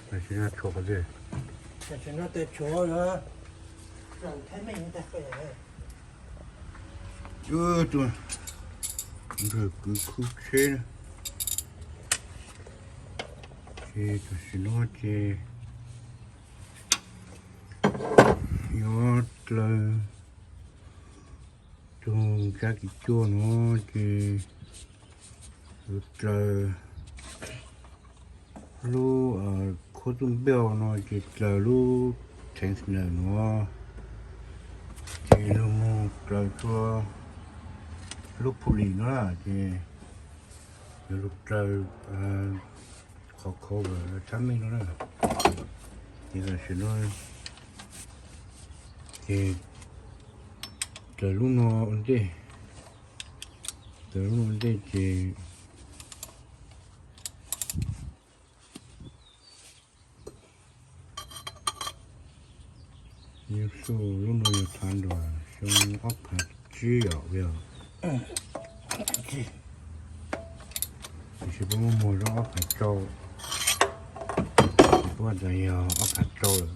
Tam sim no tshuav qhov twg? Tam sim no tes tshuav lawm. Tus nrog kwv khub tsheb na. Ces tam sim no ces yuav dlaws tus tsab kiv cuaj no ces yuav dlaws lub khuab txuj npej no ces dlaws lub theev snow no ces luag mus dlaws txhua lub phu lis no ces yuav lug dlaws qhov cover thab meej no na. Ces tam sim no ces dlaws lub no ua ntej, dlaws lub no ua ntej ces Yesu lub no yog thav nruas xyoo ob phav tsib yom, yog tiam sis puab muag muag zoo ob phav rau, puab tas yog ob phav rau lawm.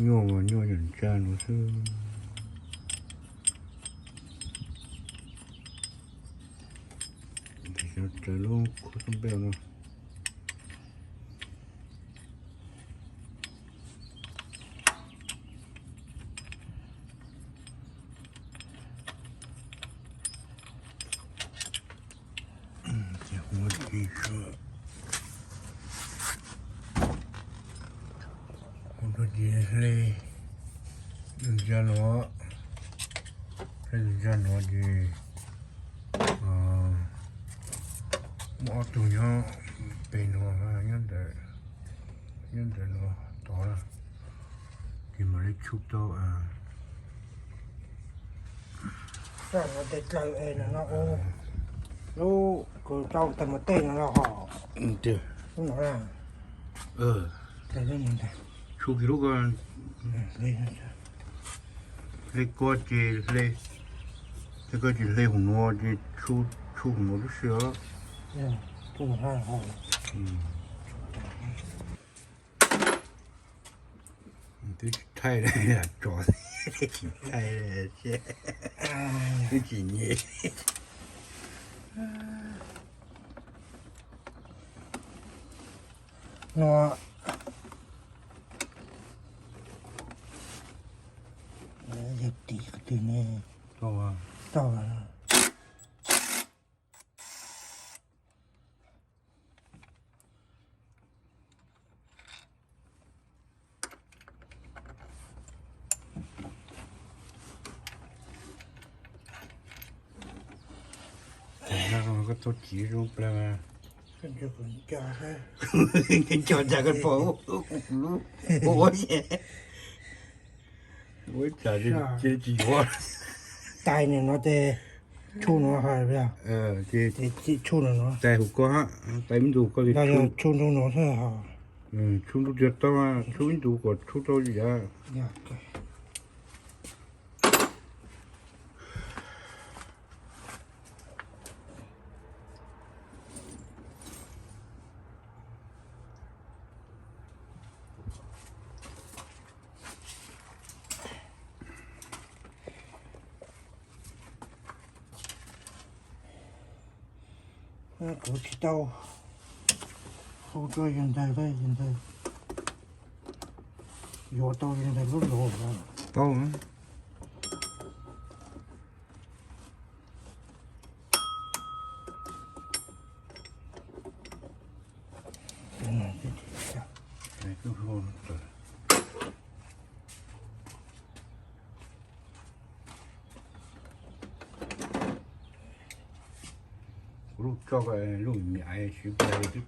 Nyuaj mas nyuaj nyuam ntsa no xwb. Raws lub khuab txuj npej no. Ces hu, hu rau ces hle ntsa no, hle ntsa no ces muaj ob tug nyob pem no, nyob ntawm no tod na, ces mam li tshub tau. Lub kws rau tag mus tej no los hos. Tshub kiag lub ko, hle ko ces hle, hle ko ces hle hauv no ces tshub hauv no lub sij hawm. Twb tsis thaij, tso tsis thaij, twb tsis nyiam. No yog tim qhov twg ne? Tau. Koj tau kiv zoo plag. Nco ntag koj pom ua ua ua tsis yuav. Tais no tes tshuj no, tshuj no, tais hauv ko, tais ib ntus ko, tshuj ntu no, tshuj ntu tiag tau, tshuj ib ntus kom tshuj tau yav. Kuv tsis tau hu rau yawg ntawd, yawg ntawd yuav tau yawg ntawd lub lus tau. Kuv lub tso lub mi aiv sib pab twb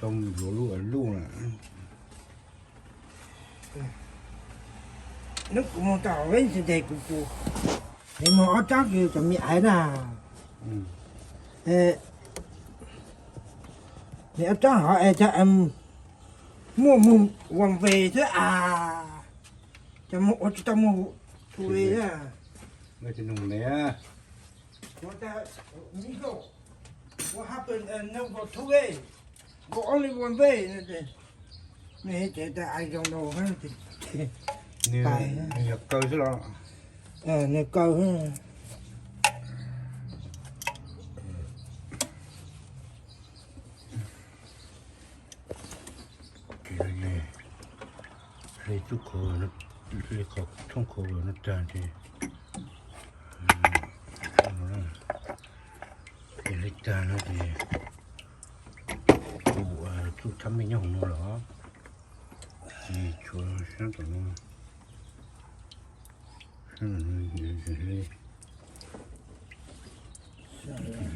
tau yuav lub luj na. Hnub kuv mus tom Wednesday kuv pum nws muag ob tsob kws cov mi aiv na. Nws ob tsob hov es cov muaj muag one way xwb as, cov muag ua tsis tau muag two way. What the, Nico, what happened? Uh, no, for two way. For only one way. No, he said that I don't know. Nws, nws yog kaw xwb los? Nws kaw. Ces li, li tub qhuav, li qhov thooj qhuav no tag ces, ces li tag no ces kuv tsuj thab me nyob hauv no los, ces tshuav sab tom no, sab tom no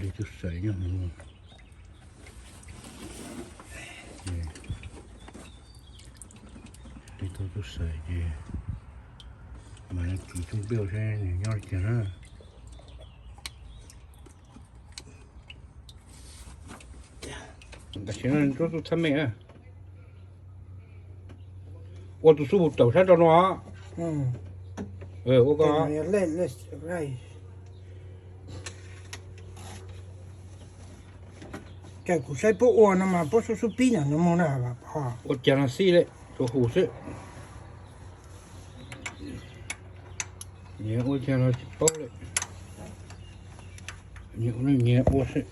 li tub xaiv nyob hauv no. Li tau tub xaiv ces mam li kis tub npej saib nws nyob li cas na. Tam sim no rub tub thab me na. Ua tus xub pus tawm sab rau no. Ua ko. Ces kuv saib puab ua no mas puab xub xub pib nyob no mus na. Ua cas no xij li, tus hus xwb. Nyias ua cas los tsis paub li. Nyias ua xwb.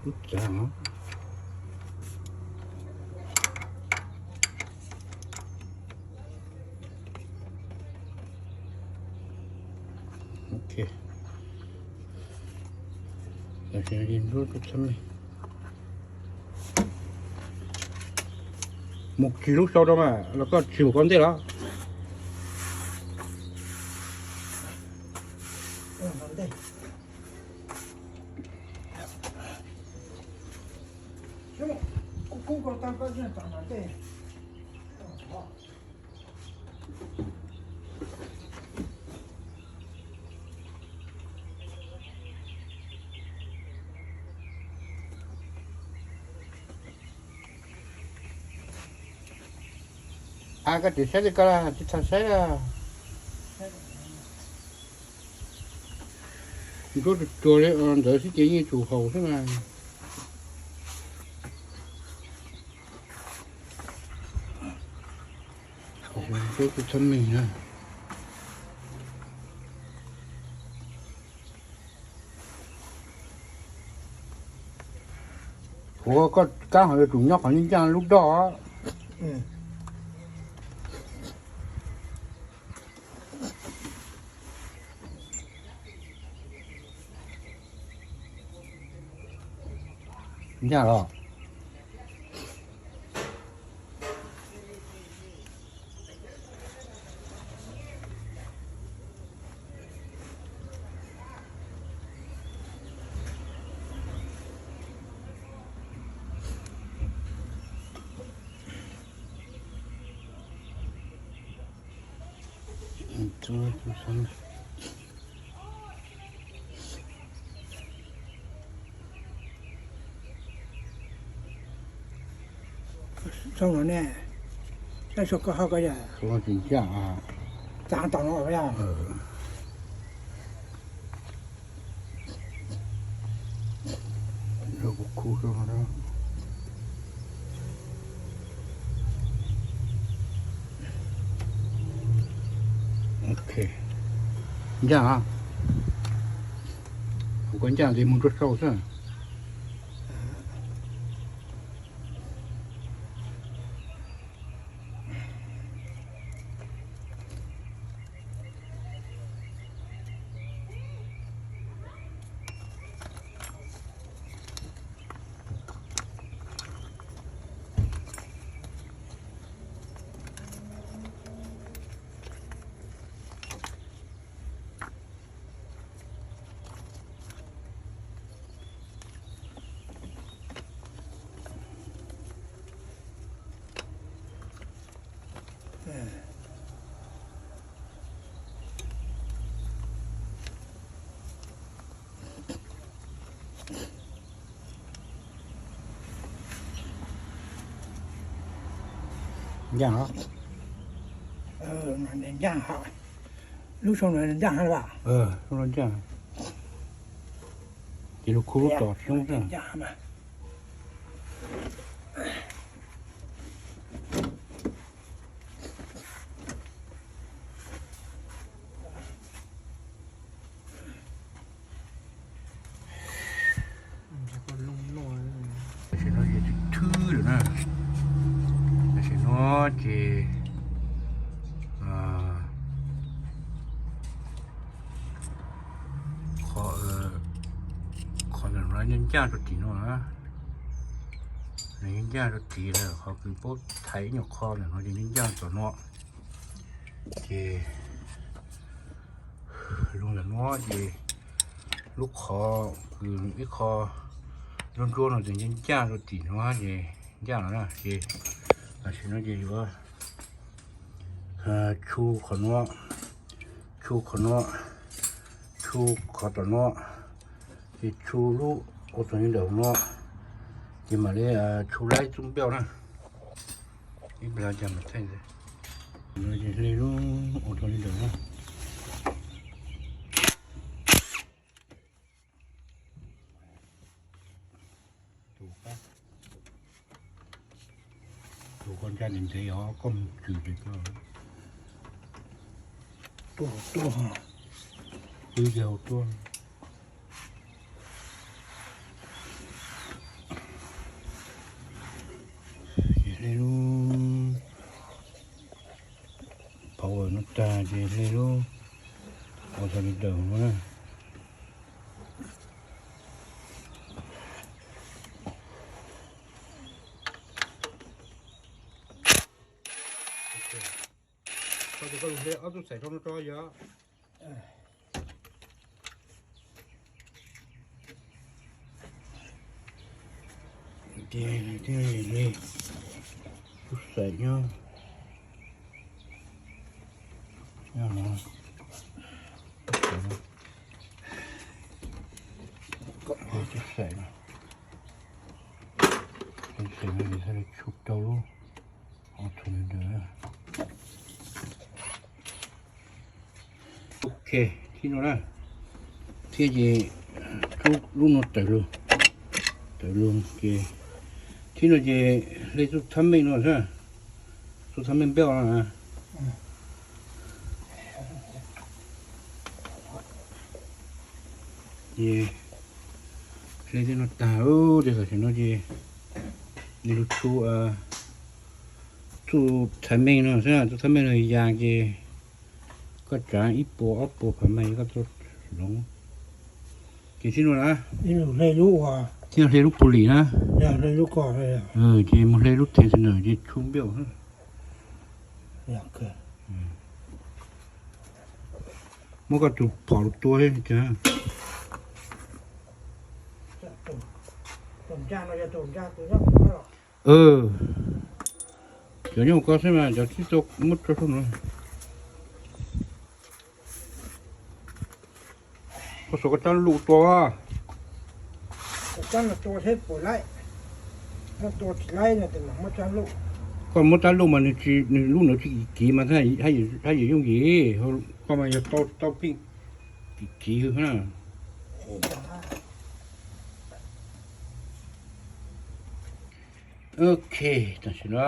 Tub txav os. Ok. Tam sim no ces nrub tub thab me. Mus tsis lub sau rau mas los koj tsis mus koj ntej los? A, koj tsis saib li ko, tsis txhob saib. Ntsuab tsuag tsuag li ntawd xwb ces yeej tsum haus xwb mas. Ntsuab tub thab me na. Ua koj kab hov yuav tsum nyob qhov ncaj ncaj lub doj. Ncaj los? Txhob no ne, txhob koj ho koj yog. Txhob tsis ncaj. Txav tom no yog. Ok, ncaj. Kuv koj ncaj li mus rau saum xwb. Ncaj os. Ncaj os. Lub sau no ncaj heev. Ces lug khu lub tom xyoob xwb. Tam sim no ces thwb thwb lawm na. Tam sim no ces qhov, qhov ntawm no ncaj ncaj rau tim no na. Nws ncaj ncaj rau tim lawm, qhov kws puab thaiv ib nyuag qho ntawm no ces ncaj ncaj tom no. Ces lug ntawm no ces lub qhov kws ib qho ntsuab ntsuab no ces ncaj ncaj rau tim no ces ncaj no na. Ces tam sim no ces yuav tshu qhov no, tshu qhov no, tshu qhov tom no, ces tshu lub auto ntawm no, ces mam li tshu laib txuj npiaj na. Ib plag cas mas thaij ntawd. Hle lub auto ntawm na. Tus koj ncaj ntev ntev os, koj mus txwm ces koj tuaj tuaj, pw ces hauv tuaj. Ces hle lub power no tag ces hle lub auto ntawm no na. Koj hle ob tug xaim rau no rau yog. Ces thiaj li tub xaim nyob, nyob no, tub xaim no, tub xaim no thiaj li tshu tau lub auto ntawd. Ok, thib no na, thiab ces tshu lub no tawm lug, tawm lug ces thib no ces hle txuj thab meej no xwb, txuj thab meej npiaj no na. Ces hle tej no tag lawm ces tam sim no ces nws lug tshu txuj thab meej no xwb, txuj thab meej no yog ces koj tsav ib puas ob puas phav meej koj txhob hloov. Ces thib no na, thib no hle lub puas lim na, ces mus hle lub theb xwb na ces tshu npiaj. Muab koj tus phom lug tua thiab. Cov nyob hauv ko xwb mas cov tib tau muab tso rau no. Koj xuas koj rab lug tua. Koj muab rab lug mas nws tsis, nws lub ntawd tsis kim kim mas haj yam yooj yim, koj mas yog tau pheej kim kim hwb na. Ok, tam sim no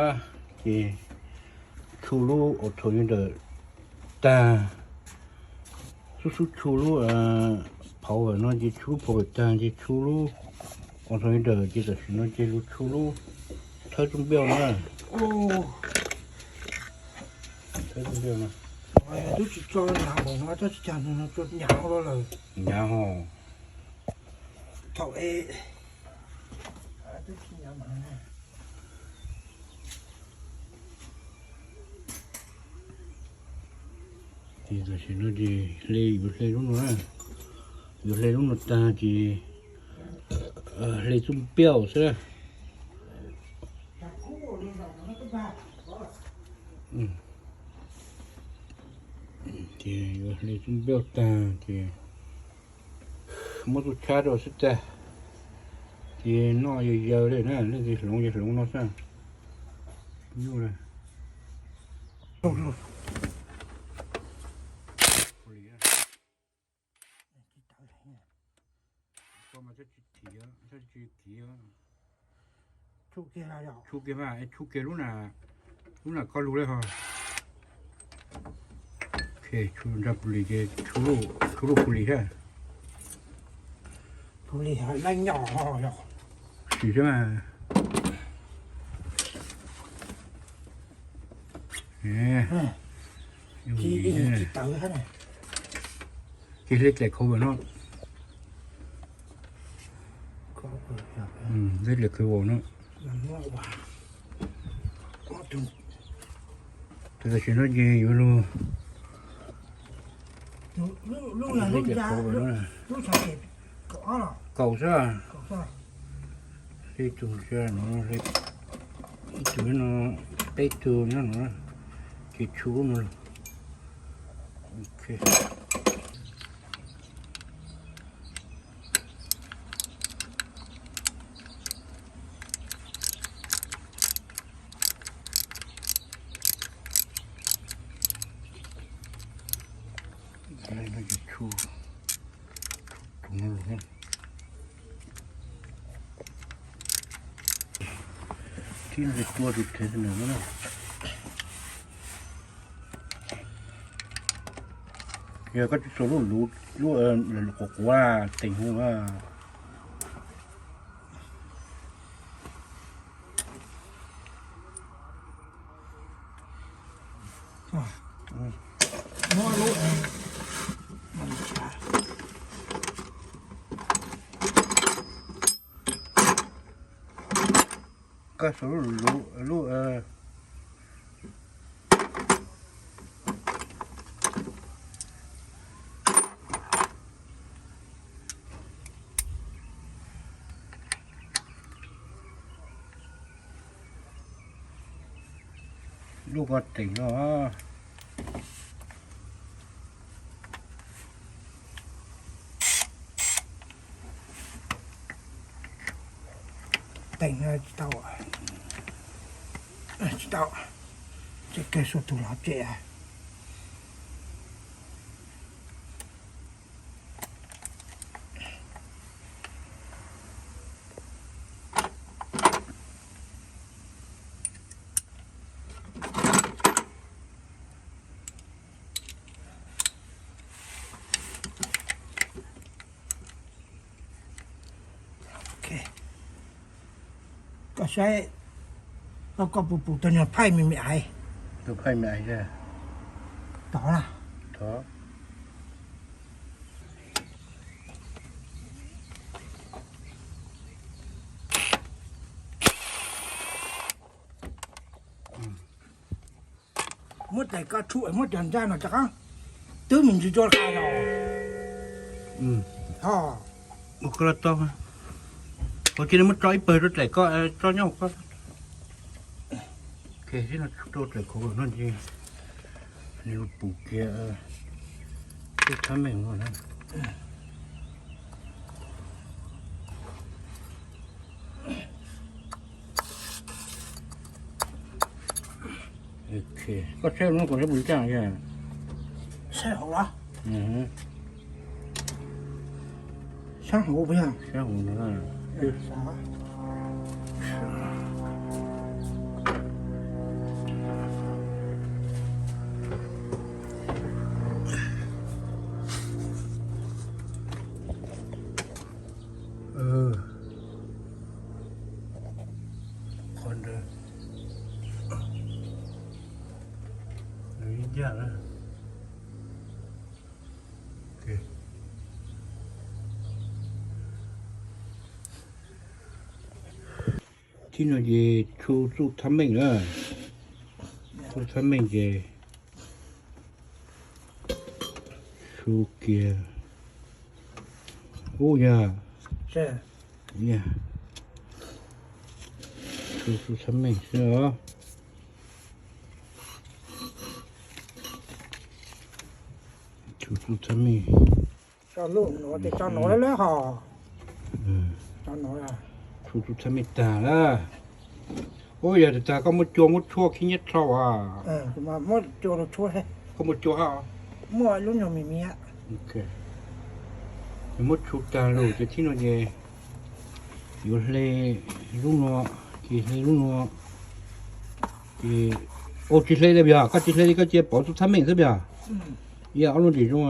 ces tshu lub auto ntawm tag, xub xub tshu lub power no ces tshu lub power tag ces tshu lub auto ntawm ces tam sim no ces lug tshu lub thawb txuj npiaj no na. Thawb txuj npiaj no. Twb tsis tso nyav npaum no tab sis cas nws tso nyav lawm. Nyav hos. Thaum e Ces tam sim no ces hle, yuav hle lub no na, yuav hle lub no tag ces hle txuj npiaj xwb. Ces yuav hle txuj npiaj tag ces muab txuj tshab rau xwb tag, ces noj yawg yawg li na, leej twg hloov ces hloov no xwb. Nyuj na. Tsis kiv, tsis kiv. Tshuj kiag mas, tshuj kiag lub na, lub na koj lug li ho. Tshuj nrog pus lis ces tshuj lub pus lis thiab. Pus lis laj nyom yog. Sim thiab mas. Ces hle dlaim khau no. Hle dlaim khau no. Tam sim no ces yuav lug, hle dlaim khau no. Kaum xwb. Hle ib tug, ib tug no, peb tug nyob no, ces tshuj lub no. Tshuj, tshuj tus no los. Tib nqe tua tus thev tus nws no na. Yog koj tsis tau lub luv, lub quav quav teem hu. Koj sau lub, lub, lub ko teem no. Teem no tsis tau, tsis tau, tseem kawg xuas tus lov tsem. Koj saib, koj, koj puas pum tau nyuag phaij me me aiv? Tau phaij me aiv. Tod na. Tod. Muab tais koj tshuj, muab cov ntsaj no rov qab twb me ntsis rau qab los. Ho, ua koj laj tau, ua cia li muab tso ib pawg rau dlaim koj, tso nyob hauv koj. Tib no tshuj rau dlaim khau no ces nws pum kiag tub thab meej no na. Koj saib no kom saib puas ntsa. Saib hauv los? Saib hauv, saib hauv no. Qhov ntawd nws ib ncaj na. Tib no ces tshuj tub thab meej na. Tub thab meej ces tshuj kiag. Ub yog, tshuj tub thab meej xwb os. Tshuj tub thab meej. Tso nuav, tso nuav lawm hos. Tshuj tub thab meej tag lawm. Ub, yog tag koj muab cua muab tshuaj khib nyiab rau as. Koj muab cua hab. Muab lub nyuag me miab. Muab tshuj tag lawm ces tib no ces Yuav hle lub no, ces hle lub no, ces, ua tsis hle li yog, koj tsis hle li koj cia pauv txuj thab meej xwb yog. Ib yam ob lub ntsis zoo.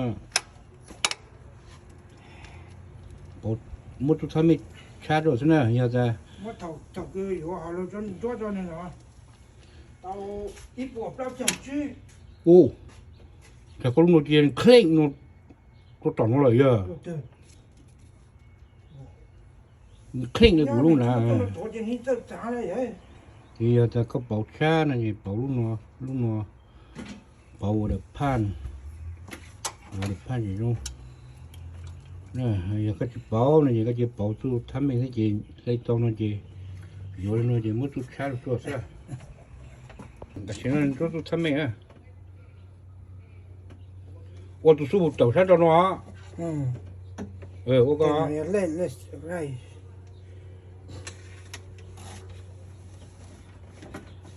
Muab txuj thab meej tshab rau xwb na, yog tas, u, tas koj lub no cia kheej no rau tom no lawm yog. Kheej li kuv lub na. Ces yog tas koj pauv tshab no ces pauv lub no, lub no pauv ua dawm phaj, ua dawm phaj ces zoo. Yog koj tsis pauv no ces koj cia pauv txuj thab meej xwb ces hle tau no ces yuav li no ces muab txuj tshab rau tuaj xwb. Tam sim no rau txuj thab meej. Ua tus xub pus tawm sab rau no. Ua ko,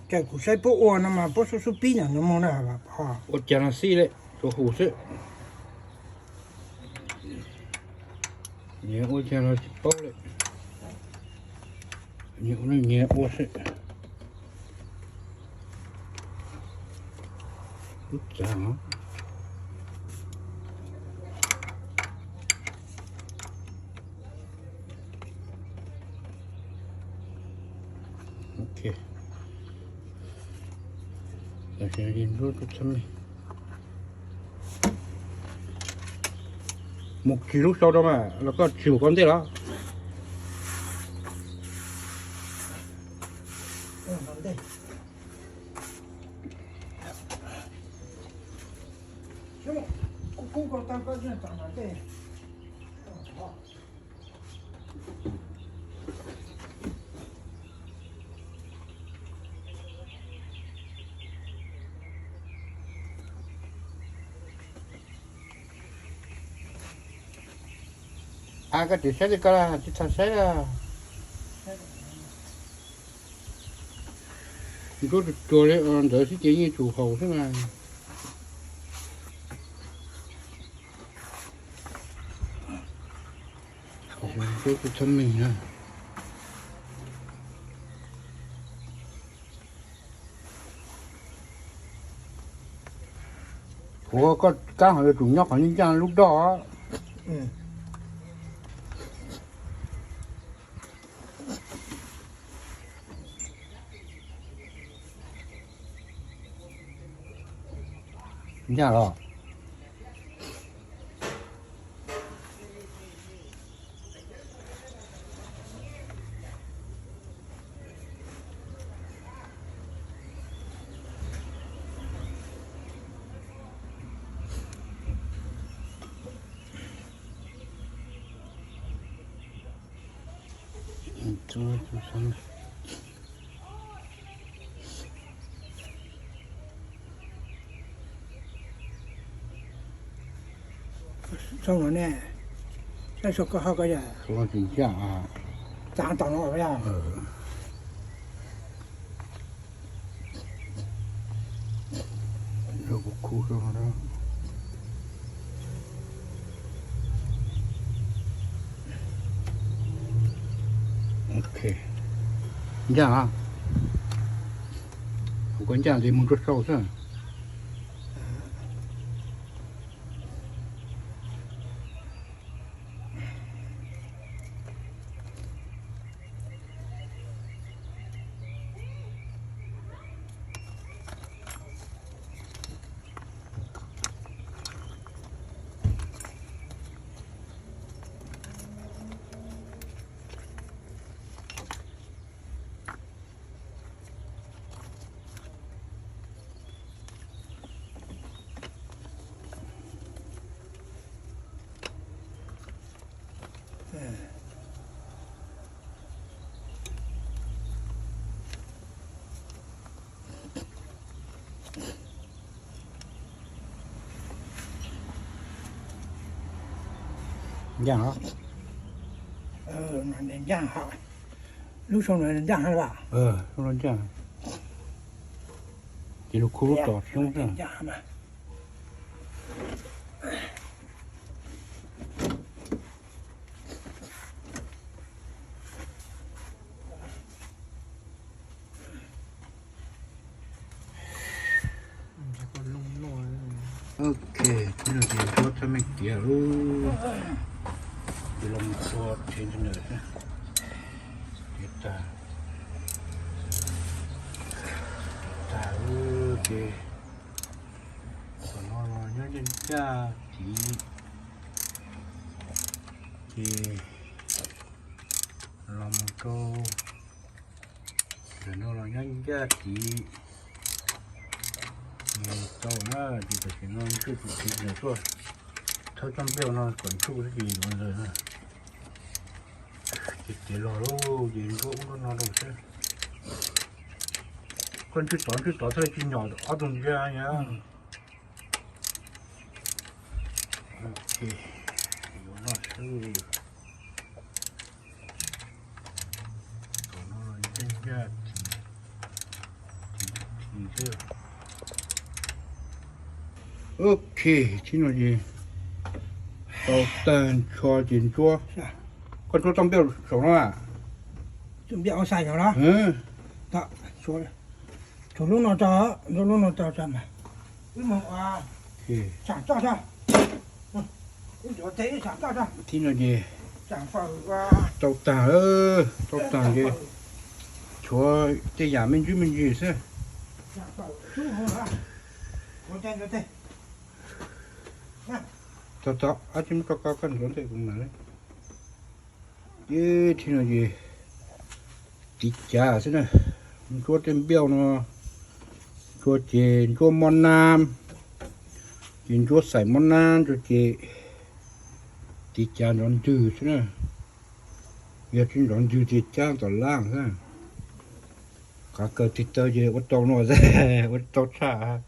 cas kuv saib puab ua no mas puab xub xub pib no mus na. Ua cas no xij li, tsuas hum xwb. Nyias ua cas los tsis paub li. Nyias ua xwb. Ub txav. Ok. Tam sim no ces nrub txuj thab meej. Mus tsis lub sau rau mas los koj tsis mus koj ntej los? A, koj tsis saib li ko, tsis txhob saib. Nruab tsuag tsuag li ntawd xwb ces yeej tsum haus xwb mas. Nruab txuj thab meej na. Ua koj kab hov yuav tsum nyob qhov ncaj ncaj lub doj. Ncaj los. Txhob no ne, saib sua koj ho koj yog. Tsis ncaj, txav tom no yog. Ok, ncaj, koj ncaj li mus rau saum xwb. Ncaj, ncaj, lub xyoo no ncaj, ncaj, ces lub khub lub tos xyoob xwb. Ces ntsuab thaj meej tiav lawm, ces los mus txhua tsev ntawd, tiav tag, tiav tag lawm ces, qhov no los nyob ncaj ncaj tid, ces los mus rau ntawm no los nyob ncaj tid, ces tau na, ces tam sim no ntsuj tus txiv ntawd tuaj thawb tsob nplej no kom ntsuj xwb ces los ntawd na. Ces tiav los lawm ces ntsuab ub ntsuab no rau xwb. Koj ntswj tod ntswj tod thiaj li tsis nyom ob tug ntsia na. Ok, yuav noj sawb li. Tom no los ncaj ncaj tid, tid xwb. Ok, tib no ces tau tag nrho ces ntsuab. Koj ntsuab tau npiaj saum no a? Npiaj ua xais saum no. Tshuav lub no rau, ntsuab lub no rau mas wb mus ua, tsaam coj tag. Wb ua teb tsaam coj tag. Tib no ces tau tag, tau tag ces tshuav tej yam me ntsis me ntsis xwb. Tau tau, ab tsis muab rau koj, koj ntxuav ntej kuv mam li. Ces tib no ces tiv cav xwb na, ntsuab tej npiaj no, ntsuab ces ntsuab mob nab, ces ntsuab xais mob nab ntsuab ces tiv cav ntov ntws xwb na. Yog tsis ntov ntws ces cab tom lab xwb. Qav kaws tig taw ces ua tau no xwb, ua tau tshaj.